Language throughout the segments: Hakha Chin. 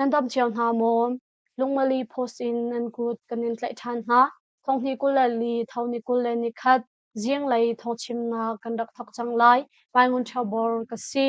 Nan dam cio hna maw? Lungmali post in nan kut kan in tlaih ṭhan hna. Thonghni 24, thoni 21, zinglei thawngchimnak kan rak thawk cang lai. Mai Ngun Ṭhio Bor ka si.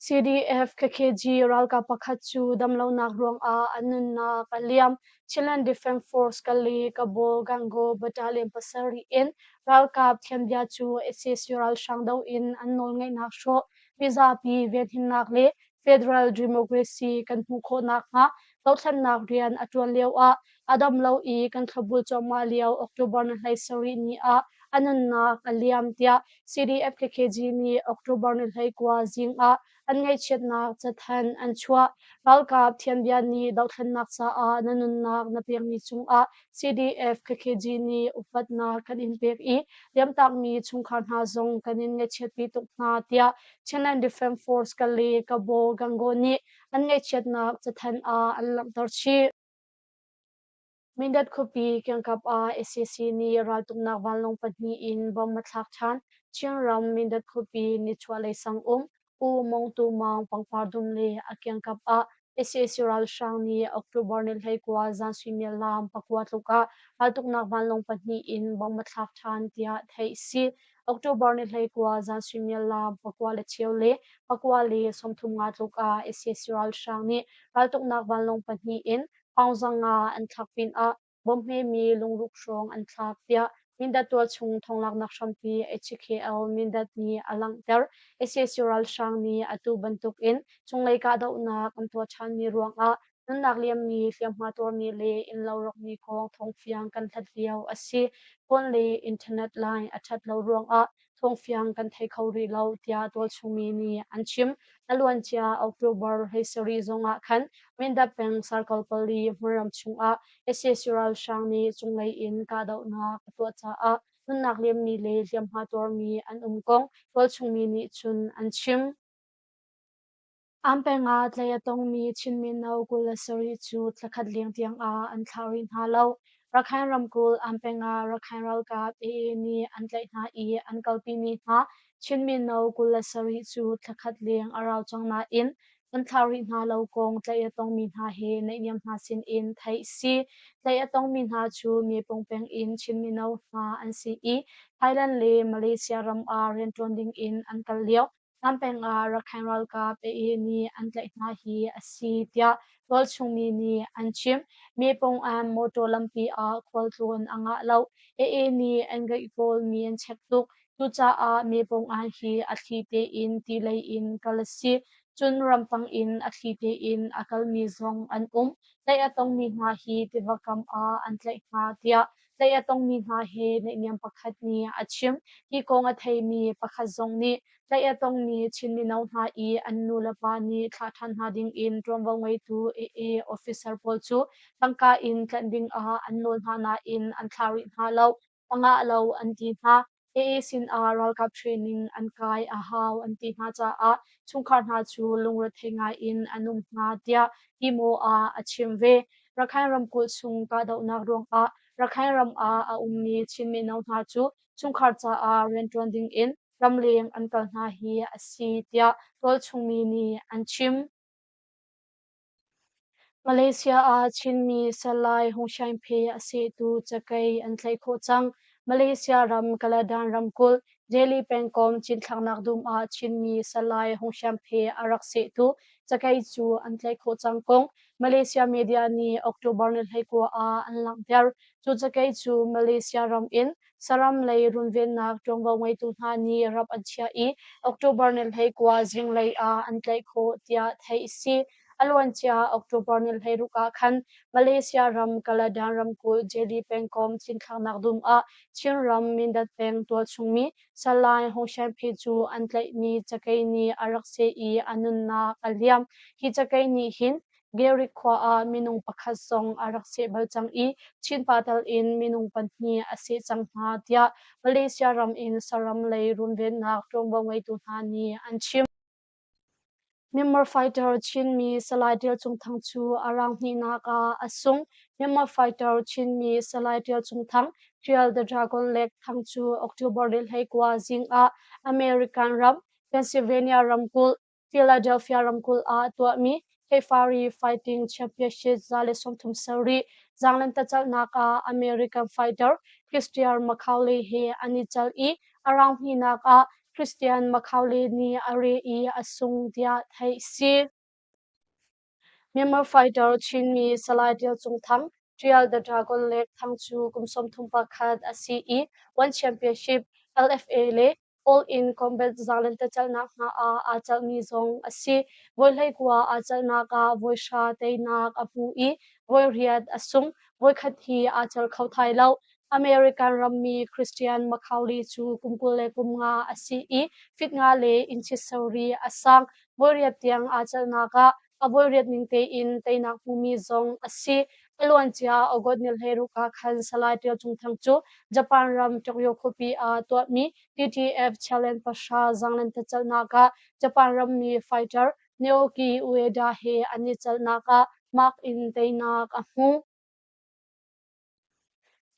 CDF-KKG ralkap pakhat cu damlonak ruangah a nunnak a liam. Chinland Defence Force Kali Kabul Gangaw Battalion pasarih in ralkap thiambia cu sac ralhrang doh in an nawlngeihnak hrawh, mizapi venhimnak le federal democracy kan hmuh khawh nakhnga dothlennak rian a ṭuan lioah a dam lo i kan thlopbul cuahmah lio October ni 17 ni ah a nunnak a liam tiah CDF-KKG nih October ni 19 zing ah an ngaihchiatnak cathanh an chuah. Ralkap thianbia nih dothlennak caah na nunnak na pekmi cungah CDF-KKG nih upatnak kan in pek i liamtakmi chungkhar hna zong kan in ngaihchiatpi tuk hna tiah Chinland Defence Force Kale Kabaw Gangaw nih an ngaihchiatnak cathanh ah an langhter chih. Mindat khuapi kiangkap ah sac nih raltuknak vanlawng pahnih in bomb a thlak ṭhan. Chinram Mindat khuapi nichuahlei sang um U Mong Tu Maung pangpar dum le a kiangkap ah sac ralhrang nih October ni 19 zan suimilam pakua tluk ah raltuknak vanlawng pahnih in bomb a thlak ṭhan tiah theih a si. October ni 19 zan suimilam pakua le cheu le pakua le 35 tluk ah sac ralhrang nih raltuknak vanlawng pahnih in Thawngzang ah an thlak pinah bom hmemi lungruk hrawng an thlak tiah Mindat tualchung thawnglaknak hrampi HKL Mindat nih a langhter. Sac ralhrang nih atu bantukin cunglei kahdohnak an tuah ṭhanmi ruangah nunnak liammi, hliamhma tuarmi le innlo rawkmi kong thawngfiang kan hlat lio a si. Phone le internet line a ṭhat lo ruangah thawngfiang kan thei kho rih lo tiah tualchungmi nih an chim. A luancia October 17 zongah khan Mindat peng Sarkal pali hmunram chungah sac ralhrang nih cunglei in kahdohnak a tuah caah nunnak liammi le hliamhma tuarmi an um kong tualchungmi nih cun an chim. Ampeng ah tlai a tongmi Chin mino 27 cu thlakhat leng tiangah an thlah rih hna lo. Rakhine ramkulh Ampeng ah Rakhine ralkap AA nih an tlaih hna i an kalpimi hna Chin mino 27 cu thlakhat leng a rau cang nain an thlah rih hna lo kong tlaih a tongmi hna he naihniam hna sinin theih a si. Tlaih a tongmi hna cu Mepung peng in Chin mino hna an si i Thailand le Malaysia ram ah rianṭuan dingin an kal lio. Lam ah Rakhine ralkap AA nih an tlaih hna hi a si tiah tualchungmi nih an chim. Mepong-an motor lampi ah khualtlawn a ngah lo. AA nih an ngeih kawl mi an chek tuk. Cucaah Mepong-an hi a thli tein ti lei in kal a si. Cun ramtang in a thli tein a kalmi zong an um. Tlaih a tongmi hna hi tiva kam ah an tlaih hna tiah tlaih a tongmi hna he naihniam pakhat nih a chim. Hi kong a theimi pakhat zong nih tlaih a tongmi Chin mino hna i an nu le pa nih thlah ṭhan hna dingin ṭuanvo ngeitu AA officer pawl cu tangka in tlanh dingah an nawl hna nain an thlah rih hna lo. A ngah lo an ti hna. AA sinah ralkap training an kai a hau an ti hna caah chungkhar hna cu lungrethei ngai in an um hna tiah Timo ah a chim ve. Rakhine ramkulh chung kahdohnak ruangah Rakhine ram ah a ummi Chin mino hna cu chungkhar caah rianṭuan dingin ramleng an kal hna hi a si tiah tualchungmi nih an chim. Malaysia ah Chinmi Salai Hung Hsaing Phe a sehtu cakei an tlaih khawh cang. Malaysia ram Kaladan ramkulh Delhi pengkomh cinthlaknak dum ah Chinmi Salai Hung Hsiang Phe a rak sehtu cakei cu an tlaih khawh cang kong Malaysia media nih October ni 19 ah an langhter. Cu cakei cu Malaysia ram in saram lei runvennak ṭuanvo ngeitu hna nih rap an chiah i October ni 19 zinglei ah an tlaih khawh tiah theih a si. A luancia October ni 16 ah khan Malaysia ram Kaladan ramkulh Jeli pengkomh cinthlaknak dum ah Chinram Mindat peng tualchungmi Salai Hong Shan Phe cu an tlaihmi cakei nih a rak seh i a nunnak a liam. Hi cakei nih hin Gerik khua ah minung pakhat zong a rak seh bal cang i Chinpa tal in minung pahnih a seh cang hna tiah Malaysia ram in saram lei runvennak ṭuanvo ngeitu hna nih an chim. Myanmar fighter Chinmi Salai Tial Cung Thang cu a round hnihnak ah a sung. Myanmar fighter Chinmi Salai Tial Cung Thang, Tial the Dragon Lek Thang cu October ni 19 zing ah American ram, Pennsylvania ramkulh, Philadelphia ramkulh ah tuahmi Kefari Fighting Championship 137 zaanglentecalhnak ah American fighter Christian McCauley he an i cal i a round hnihnak ah Christian McCauley nih a re i a sung tiah theih si. Myanmar fighter Chinmi Salai Tial Cung Thang, Tial the Dragon Lek Thang cu kum 31 a si i One Championship, LFA le All In Combat zaanglentecalhnak hna ah aa calhmi zong a si. Voi 19 aa calhnak ah voi hra teinak a hmu i voi riat a sung. Voikhat hi aa cal kho thai lo. American rammi Christian McCauley cu kum 25 a si i fit nga le inches sarih a sang. Voi riat tiang aa celhnak ah a voi riat ning tein teinak hmumi zong a si. A luancia August ni 16 ah khan Salai Tial Cung Thang cu Japan ram Tokyo khuapi ah tuahmi TTF Challenge pahra zaanglentecalhnak ah Japan rammi fighter Naoki Ueda he an i calhnak ah mark in teinak a hmu.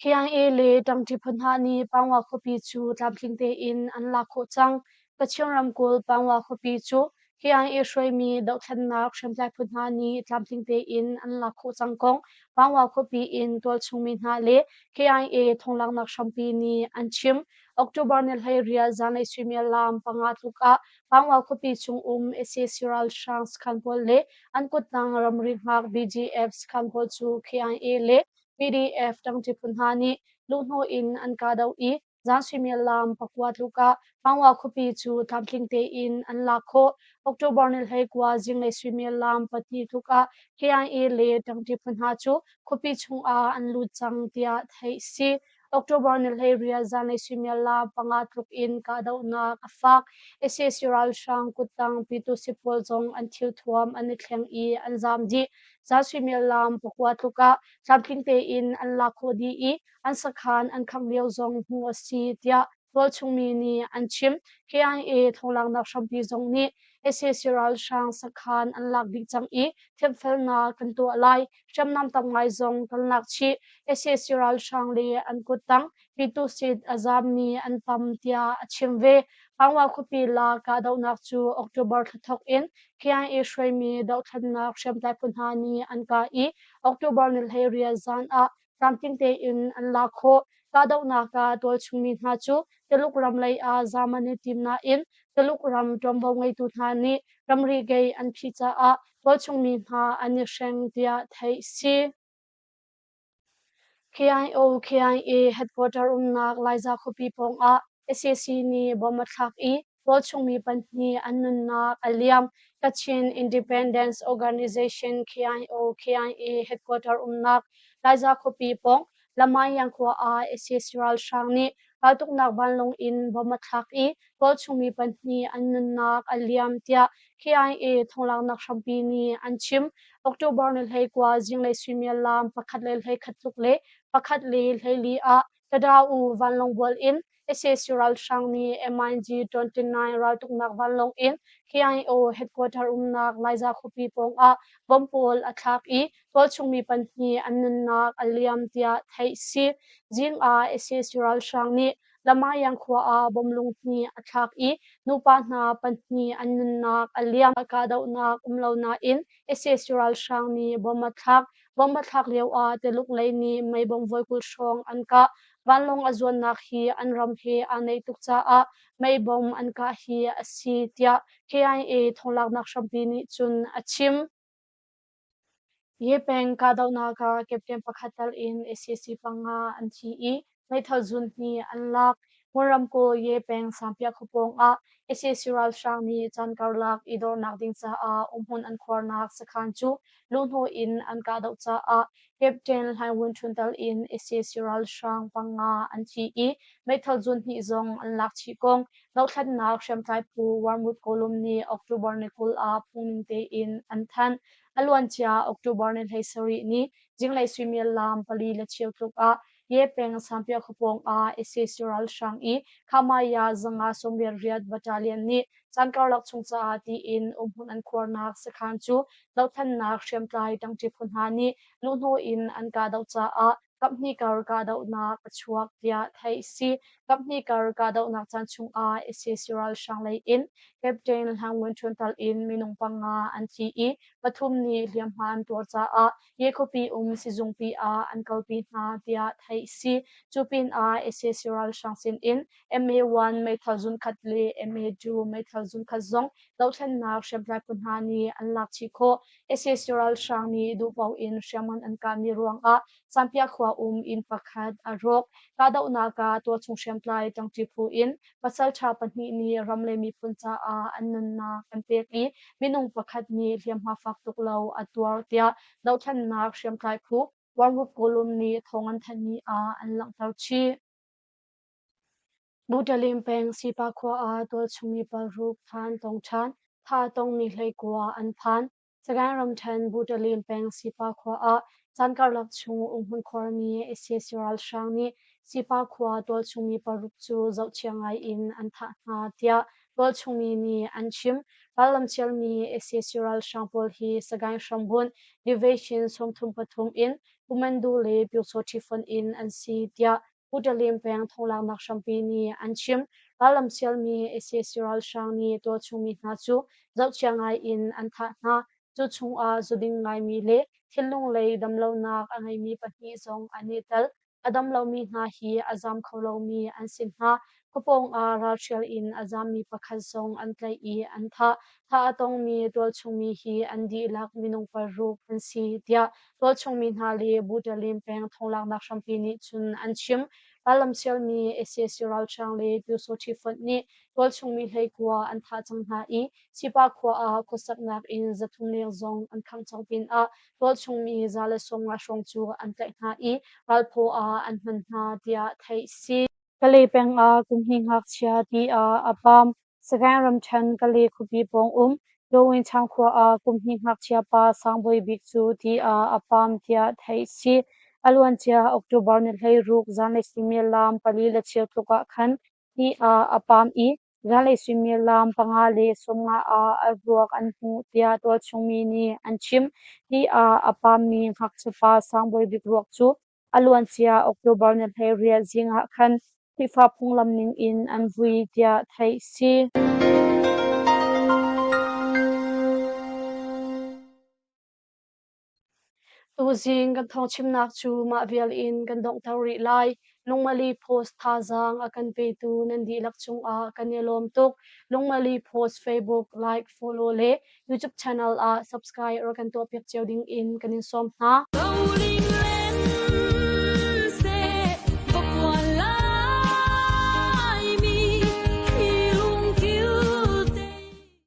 KIA le ṭangṭi phu hna nih Pangwa khuapi cu tlamtling tein an lak khawh cang. Kachin ramkulh Pangwa khuapi cu KIA hruaimi dohthlennak hriamtlai phu hna nih tlamtling tein an lak khawh cang kong Pangwa khuapi in tualchung mi hna le KIA thonglaknak hrampi nih an chim. October ni 18 zanlei suimilam 5 tluk ah Pangwa khuapi chung um sac ralhrang sakhan pawl le an kuttang ramri hngak BGF sakhan pawl cu KIA le PDF ṭangṭi phu hna nih luhhnawh in an kahdoh i zan suimilam 9 tluk ah Pangwa khuapi cu tlamtling tein an lak khawh. October ni 19 zinglei suimilam 2 tluk ah KIA le ṭangṭi phu hna cu khuapi chungah an lut cang tiah theih a si. October ni 18 zanlei suimilam 5 tluk in kahdohnak a fak. Sac ralhrang kuttang Pyitusi pawl zong an thilthuam an i thleng i an zaam dih. Zan suimilam 9 tluk ah tlamtling tein an lak khawh dih i an sakhan an khangh lio zong hmuh a si tiah tualchungmi nih an chim. KIA thonglaknak hrampi zong nih sac ralhrang sakhan an lak dih cang i thiamfelnak kan tuah lai. Hriamnam tam ngai zong kan lak chih. Sac ralhrang le an kuttang Pitusit a zaammi an tam tiah a chim ve. Pangwa khuapi la kahdohnak cu October thla thawk in KIA hruaimi dohthlennak hriamtlai phu hna nih an kah i October ni 18 zan ah tlamtling tein an lak khawh. Kahdohnak ah tualchungmi hna cu Tuluk ram lei ah zaam an i tim nain Tuluk ram ṭuanvo ngeitu hna nih ramri gei an phih caah tualchungmi hna an i hreng tiah theih a si. KIO KIA headquarter umnak Laiza khuapi pawngah sac nih bomb a thlak i tualchungmi pahnih an nunnak a liam. Kachin Independence Organization KIO KIA headquarter umnak Laiza khuapi pawng Lamayan khua ah sac ralhrang nih raltuknak vanlawng in bomb a thlak i tualchungmi pahnih an nunnak a liam tiah KIA thonglaknak hrampi nih an chim. October ni 19 zinglei suimilam 1:31 tluk le 1:14 ah Tadau vanlawng bual in sac ralhrang nih MiG-29 raltuknak vanlawng in KIO headquarter umnak Laiza khuapi pawngah bomb pawl a thlak i tualchungmi pahnih an nunnak a liam tiah theih a si. Zing ah sac ralhrang nih Lamayang khua ah bomb lung hnih a thlak i nupa hna pahnih an nunnak a liam. Kahdohnak um lo nain sac ralhrang nih bomb a thlak. Bomb a thlak lio ah Tuluk lei nih meibom voi 20 hrawng an kah. Vanlawng a zuannak hi an ram he aa naih tuk caah meibom an kah hi a si tiah KIA thonglaknak hrampi nih cun a chim. Ye peng kahdohnak ah captain pakhat tal in sac panga an thi i meithal zun hnih an lak. Hmunramkulh Ye peng Sangpiah khuapawng ah sac ralhrang nih caan karlak i dornak ding caah umhmun an khuarnak sakhan cu luhhnawh in an kahdoh caah Captain Hlaing Wun Htun tal in sac ralhrang panga an thi i meithal zun hnih zong an lak chih kong dohthlennak hriamtlai phu Warmut Kawlum nih October ni 20 ah phungning tein an thanh. A luancia October ni 17 ni zinglei suimilam 4:15 tluk ah Ye peng Sanpia khuapawng ah sac ralhrang i Khamaya 598 Battalion nih caan karlak chung caah tiin umhmun an khuarnak sakhan cu dohthlennak hriamtlai ṭangṭi phu hna nih luhhnawh in an kahdoh caah kaphnih kar kahdohnak a chuak tiah theih a si. Kaphnih kar kahdohnak caan chungah sac ralhrang lei in Captain Hlang Ngun Ṭhun tal in minung panga an thi i pathum nih hliamhma an tuar caah Ye khuapi um sizungpi ah an kalpi hna tiah theih a si. Cu pinah sac ralhrang sin in MA1 meithal zunkhat le MA2 meithal zunkhat zong dohthlennak hriamtlai phu hna nih an lak chih khawh. Sac ralhrang nih duhpaoh in hriamngan an kahmi ruangah Sanpiah khua um inn pakhat a rawk. Kahdohnak ah tualchung hriamtlai ṭangṭi phu in pasalṭha pahnih nih ram le miphun caah an nunnak an pek i minung pakhat nih hliamhma fak tuk lo a tuar tiah dohthlennak hriamtlai phu One Column nih thawng an thanhmi ah an langhter chih. Butalim peng Sipa khua ah tualchung mi paruk phan tong ṭhan, tha tongmi 19 an phan. Sagaing ramṭhen Butalim peng Sipa khua ah caan karlak chung umhmun khuarmi sac ralhrang nih Sipa khua tualchung mi paruk cu zohchia ngai in an thah hna tiah tualchung mi nih an chim. Rallam chialmi sac ralhrang pawl hi Sagaing hrambunh Division 33 in Kumandu le Pyusawṭhi fonh in an si tiah Butalim peng thonglaknak hrampi nih an chim. Rallam sialmi sac ralhrang nih tualchung mi hna cu zohchia ngai in an thah hna. Cu chungah zuding ngaimi le thinlung lei damlonak a ngeimi pahnih zong an i tel. A dam lomi hna hi a zaam kho lomi an si hna. Khuapawng ah ralhrial in a zaammi pakhat zong an tlaih i an thah. Thah a tongmi tualchung mi hi an dihlak minung paruk an si tiah tualchung mi hna le Butalim peng thonglaknak hrampi nih cun an chim. Rallam sialmi sac ralhrang le Pyusawṭhi fonh nih tualchung mi 19 an thah cang hna i Sipa khua ah khuasaknak inn 300 leng zong an khangh cang pinah tualchung mi 150 hrawng cu an tlaih hna i ralphaw ah an hman hna tiah theih a si. Kalay peng ah kum hnih ngakchia ti ah a pam. Sagaing ramṭhen Kalay khuapi pawng um Lawinchang khua ah kum hnih ngakchia pa Sang Bawi Bik cu ti ah a pam tiah theih a si. A luancia October ni 16 zanlei suimilam 4:15 tluk ah khan ti ah a pam i zanlei suimilam 5:50 ah a ruak an hmuh tiah tualchung mi nih an chim. Ti ah a pammi ngakchia pa Sang Bawi Bik ruak cu A luancia October ni 18 zing ah khan Khrihfa phunglam ning in an vui tiah theih si. Tuzing kan thawngchimnak cu mah vial in kan donghter rih lai. Lungmali Post thazaang a kan petu nan dihlak cungah kan i lawm tuk. Lungmali Post Facebook like, follow le YouTube channel ah subscribe rak kan tuahpiak cio ding in kan in sawm hna.